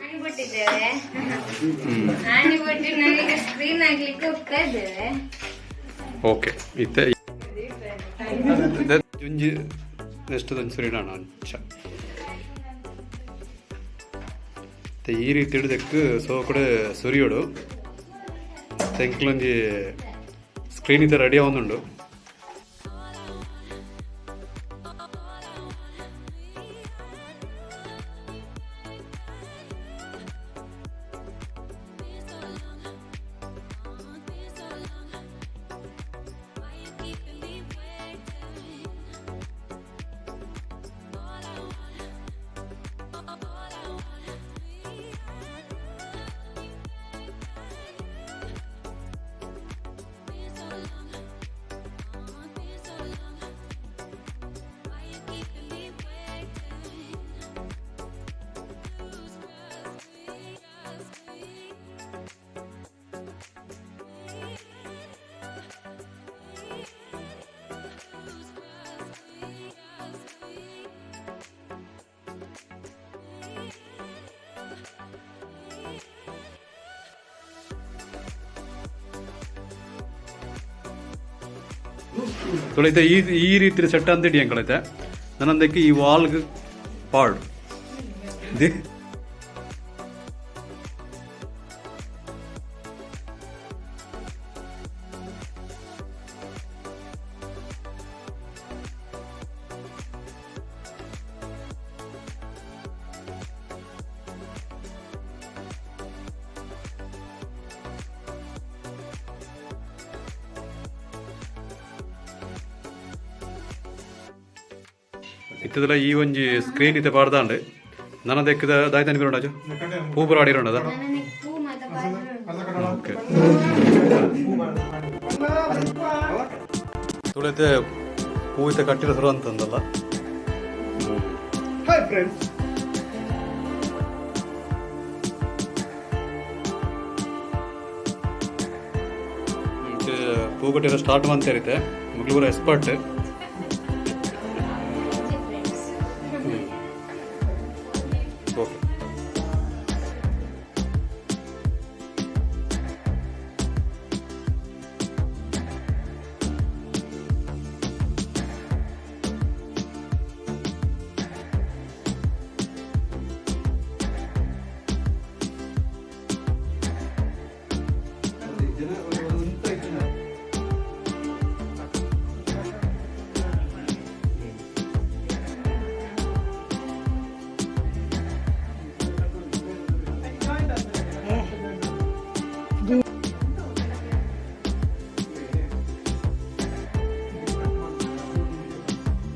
ಆಣಿ ಕೊಟ್ಟಿದ್ದೇವೆ. ಆಣಿ ಕೊಟ್ಟು ನಾವೀಗ ಸ್ಕ್ರೀನ್ ಆಗ್ಲಿಕ್ಕೆ ಹೋಗ್ತಾ ಇದ್ದೇವೆ. ಓಕೆ, ಇತ್ತೆ ಒಂಜಿ ನೆಕ್ಸ್ಟ್ ಒಂಜಿ ಸುರಿನಾಣ ಅಂಚ. ಇತ್ತೆ ಈ ರೀತಿ ಹಿಡಿದಕ್ಕೆ ಸೊ ಕೂಡ ಸುರಿಯೋಡು ತೆಂಕ್ಲೊಂಜಿ ಸ್ಕ್ರೀನ್ ಇತ್ತೆ ರೆಡಿ ಆವೊಂದುಂಡು. ತೊಳಿತೆ ಈ ಈ ರೀತಿ ಸೆಟ್ ಅಂತ ಇಡಿ ಅಂಕಳೈತೆ ನನ್ನಂದಕ್ಕೆ ಈ ವಾಲ್ಗ್ ಪಾಡ್ the. ಇತ್ತದಲ್ಲ ಈ ಒಂಜಿ ಸ್ಕ್ರೀನ್ ಇತ್ತೆ ಪಾಡ್ದಾಂಡ್. ನನ ದೆಕ್ಕದ ದಾಯ್ತಾನಿ ಬಿರೋಂಡಾಚು ಪೂ ಪೂರ ಆಡಿರೋಂಡದ. ನನಗೆ ಪೂ ಮಾತ ಪಾಡ್ರೆ. ಓಕೆ, ತುಳಿತೆ ಹೂ ಇತ್ತೆ ಕಟ್ಟಿರೋ ಸುರು ಅಂತಂದಲ್ಲ. Hi friends. ಪೂ ಕಟ್ಟಿರೋ ಸ್ಟಾರ್ಟ್ ಮಂತ್ ಇರುತ್ತೆ ಮುಗ್ಲೂರ expert. Friends. Okay.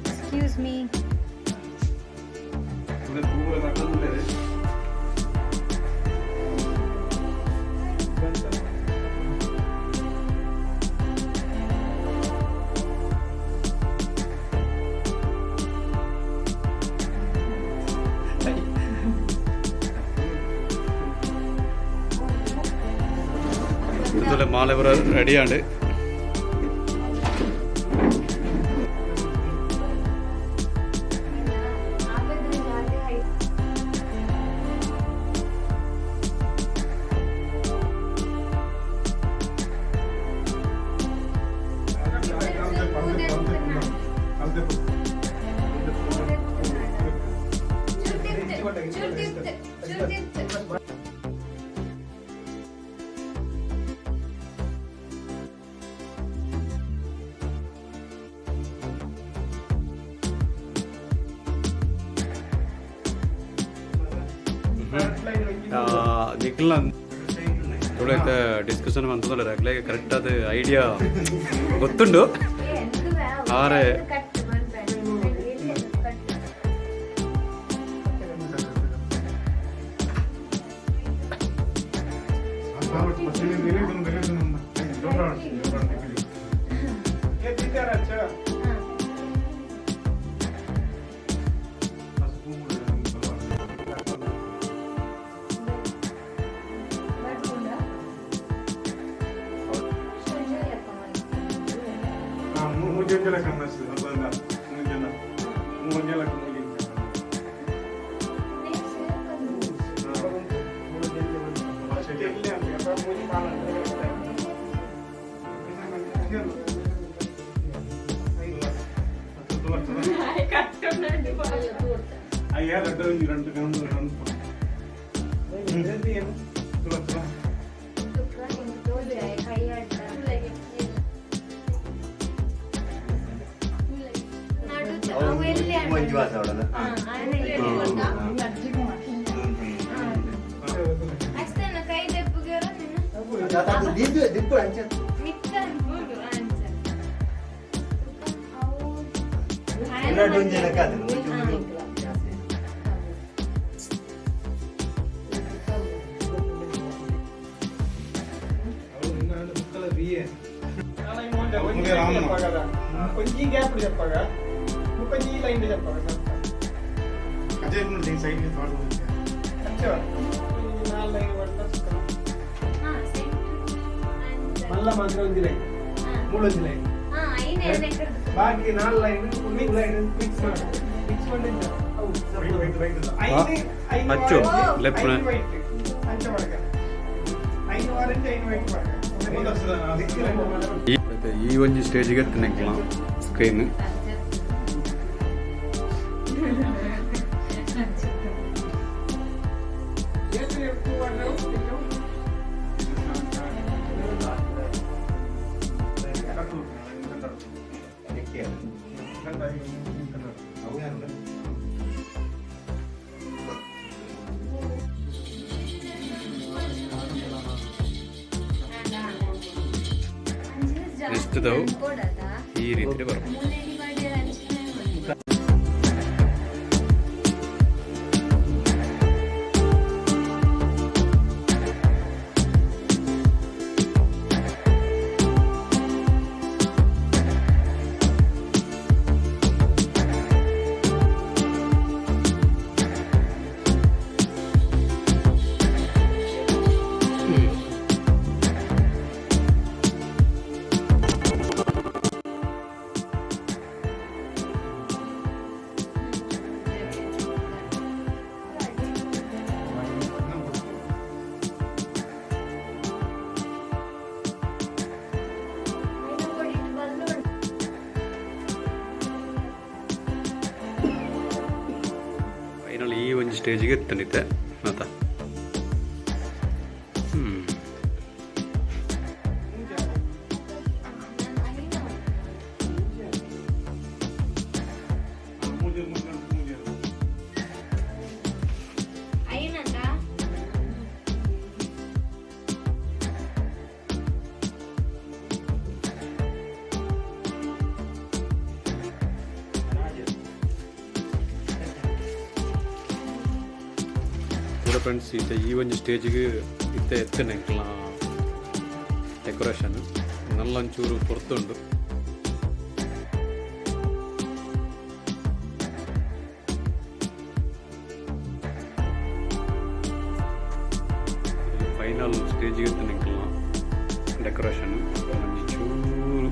Excuse me. ಇತ್ತಲೆ ಮಾಲೆ ಪೂರ ರೆಡಿ ಆಂಡ್. ಹಾಗಾದ್ರೆ ಜಾಸ್ತಿ ಹೈಟ್. ಚೂರ್ತಿತ್ತು, ಚೂರ್ತಿತ್ತು. ನಿಖಿಲ್ನ ತುಳೈತೆ ಡಿಸ್ಕಷನ್ ಮಂತದಲ್ಲ, ಅಗ್ಲೇ ಕರೆಕ್ಟ್ ಅದು ಐಡಿಯಾ ಗೊತ್ತುಂಡು. ಆರೆ. ಕಟ್ ಮಾಡ್ಬೇಡ ಕಟ್. ಮೂಜೊಂಜಲ ಕಣ್ಣಸ್ ಅಲ್ಲ ಮೂಜಲ ಮೂಜಲ ಅಯ್ಯ రెండు రెండు రెండు రెండు. ಒಂಜಿ ವಾಸ ಅವಳದ. ಅಷ್ಟೇನ ಕೈ ದೆಪ್ಪುಗೆರ ನಿನ್ನ. ದಿಪ್ಪು ದಿಪ್ಪು ಅಂಚ. ಮಿತ್ತ ಅನ್ಬೋದು ಅಂಚ ಅವು. ಎರಡು ಒಂಜಿ ಲೆಕ್ಕ ಆತನ, ಒಂಜಿ ಒಂಜಿ. ಒಂಜಿ ಗ್ಯಾಪ್ చెప్పగా ಒಂಜಿ ಲೈನ್ చెప్పగా. ಅದೇ ಸೈಡ್. ಅಂಚ ನಾಲ್ ಲೈನ್ ಪಡ್ತಾ ಸುಕ್ಕನ. ಹಾ, ಸೆಂಟ್ರ್ ಅಂಚ. ಮಲ್ಲ ಮಾತ್ರ ಒಂಜಿ ಲೈನ್. ಹಾ. ಮೂಳೊಂಜಿ ಲೈನ್. ಹಾ, ಐನ್ ಎರಡನೇ ಕರ್ದು. ಬಾಕಿ ನಾಲ್ ಲೈನ್ ಒಂದು ಲೈನ್ ಮಿಕ್ಸ್ ಮಾಡಿ ಮಿಕ್ಸ್ ಮಾಡಿ ವೈಟ್ ವೈಟ್. ಐದು ಐದು. ಅಚ್ಚು, ಲೆಪ್ಪುನ. ಐದು ವೈಟ್ ಅಂಚ ಪಡಕ, ಐದು ಆರೆಂಜ್, ಐದು ವೈಟ್ ಪಡಕ. ಮತ್ತೆ ಈ ಒಂಜಿ ಸ್ಟೇಜ್ಗೆ ತಿನ್ನಕ್ಲ ಸ್ಕ್ರೀನ್. ಏತು ఎక్కువ పడ్డావు కొంచెం. ಅವು ಯಾರು? Next ದವು. ಈ ರೀತಿ ಬರ್ಬೋದು. ಮೂಲೆಗೆ ಮಾಡಿ ಅಂಚಿನ ಮಾಡಿ. ಐನ ಕೊಡಿಟ್ ಬಲ್ಲು ಉಂಟು. ಫೈನಲ್ ಈ ಒಂಜಿ ಸ್ಟೇಜ್ಗೆ ಎತ್ತನಿತ್ತೆ ಮಾತ. ಐನ ಮೂಜೆ ಮೂಜೆ ಮೂಜೆ. ಐನಂದ. ಕೂಡ ಫ್ರೆಂಡ್ಸ್, ಇತ್ತೆ ಈ ಒಂಜಿ ಸ್ಟೇಜ್ಗೆ ಇತ್ತೆ ಎತ್ತನೆಕ್ಲ ಡೆಕೋರೇಷನ್ ನಲ್ಲಂಚೂರು ಪೊರ್ತುಂಡು. ಫೈನಲ್ ಸ್ಟೇಜ್ಗೆ ಎತ್ತನೆಕ್ಲ ಡೆಕೋರೇಷನ್ ಒಂಜಿ ಚೂರು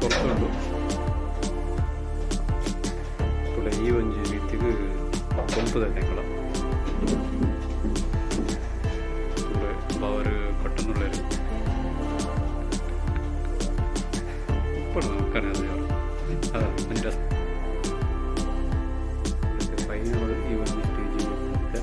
ಪೊರ್ತುಂಡು. ಕೂಡ ಈ ಒಂಜಿ ರೀತಿಗೆ ಪಂಪುದ ಎಂಕಲ ഇവിടെ പവർ കട്ടുന്നുള്ളൊരു ഉപ്പാണ് നമുക്കറിയാം. അതെ, അതിൻ്റെ ഫൈനൽ ഈ ಒಂದು ಸ್ಟೇಜಿಗೆ ಎತ್ತುತ್ತೆ.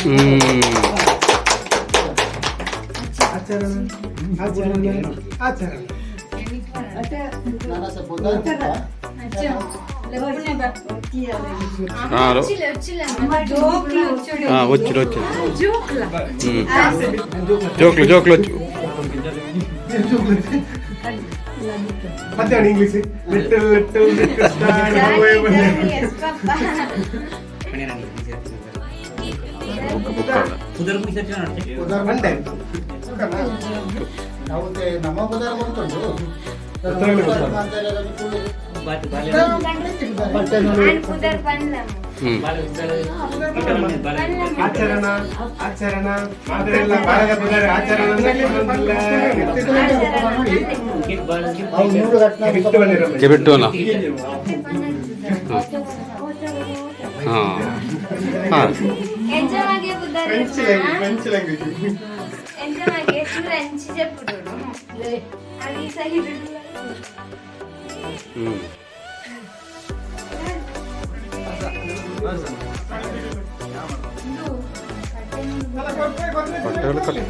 ಹ್ಮ್. ಆಚರಣೆ ಆಚರಣೆ ಆಚರಣೆ. ಹಾ, ಹಲೋ. ಹಾ, ಒಚ್ಚಿಡು ಒಚ್ಚಿಡು. ಹ್ಮ್, ಜೋಕ್ಲು ಜೋಕ್ಲು ಒಚ್ಚು. ಮತ್ತೆ English, little little little star. Book book ಅಲ್ಲ. ಬಂಡೆ. ನಮ್ಮ ಪದಾರ ಗೊತ್ತುಂಟು. ಹ್ಮ್. ಆಚರಣ ಆಚರಣ ಮಾದರೆಲ್ಲ ಬಾಳದ ಪುದರ್ ಆಚರಣ. ಅವು ನೂರು ಘಟನೆ. ಬಿಟ್ಟು ಬಂದಿರೋ. ಕೆಬಿಟ್ಟು ಅಲ್ಲ. ಹಾ ಹಾ. French language, French language. ಹ್ಮ್. ಪಟ್ಟೆಗಳು ಕಲಿ.